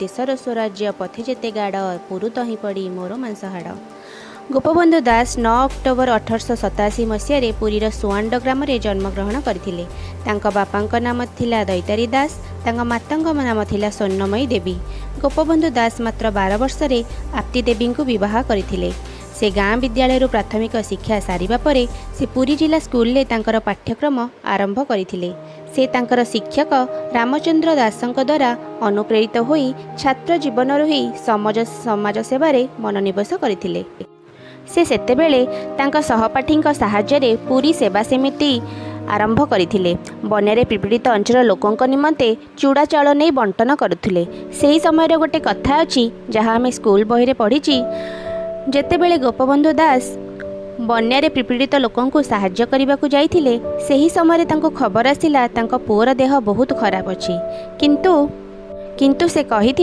ଦେଶର ସ୍ୱରାଜ୍ୟ ପଥେ ଯେତେ ଗାଡ଼, ପୁରୁ ତହିଁ ପଡ଼ି ମୋର ମାଂସହାଡ଼। ଗୋପବନ୍ଧୁ ଦାସ 9 ଅକ୍ଟୋବର 1887 ମସିହାରେ ପୁରୀର ସୁଆଣ୍ଡ ଗ୍ରାମରେ ଜନ୍ମଗ୍ରହଣ କରିଥିଲେ। ତାଙ୍କ ବାପାଙ୍କ ନାମ ଥିଲା ଦୈତାରୀ ଦାସ, ତାଙ୍କ ମାତାଙ୍କ ନାମ ଥିଲା ସ୍ୱର୍ଣ୍ଣମୟୀ ଦେବୀ। ଗୋପବନ୍ଧୁ ଦାସ ମାତ୍ର 12 ବର୍ଷରେ ଆପ୍ତି ଦେବୀଙ୍କୁ ବିବାହ କରିଥିଲେ। ସେ ଗାଁ ବିଦ୍ୟାଳୟରୁ ପ୍ରାଥମିକ ଶିକ୍ଷା ସାରିବା ପରେ ସେ ପୁରୀ ଜିଲ୍ଲା ସ୍କୁଲରେ ତାଙ୍କର ପାଠ୍ୟକ୍ରମ ଆରମ୍ଭ କରିଥିଲେ। ସେ ତାଙ୍କର ଶିକ୍ଷକ ରାମଚନ୍ଦ୍ର ଦାସଙ୍କ ଦ୍ୱାରା ଅନୁପ୍ରେରିତ ହୋଇ ଛାତ୍ର ଜୀବନରୁ ହିଁ ସମାଜ ସେବାରେ ମନୋନିବେଶ କରିଥିଲେ। ସେ ସେତେବେଳେ ତାଙ୍କ ସହପାଠୀଙ୍କ ସାହାଯ୍ୟରେ ପୁରୀ ସେବା ସମିତି ଆରମ୍ଭ କରିଥିଲେ। ବନ୍ୟାରେ ପୀଡ଼ିତ ଅଞ୍ଚଳର ଲୋକଙ୍କ ନିମନ୍ତେ ଚୁଡ଼ା ଚାଉଳ ନେଇ ବଣ୍ଟନ କରୁଥିଲେ। ସେହି ସମୟରେ ଗୋଟେ କଥା ଅଛି, ଯାହା ଆମେ ସ୍କୁଲ ବହିରେ ପଢ଼ିଛି। ଯେତେବେଳେ ଗୋପବନ୍ଧୁ ଦାସ ବନ୍ୟାରେ ପୀଡ଼ିତ ଲୋକଙ୍କୁ ସାହାଯ୍ୟ କରିବାକୁ ଯାଇଥିଲେ, ସେହି ସମୟରେ ତାଙ୍କୁ ଖବର ଆସିଲା ତାଙ୍କ ପୁଅର ଦେହ ବହୁତ ଖରାପ ଅଛି। କିନ୍ତୁ ସେ କହିଥିଲେ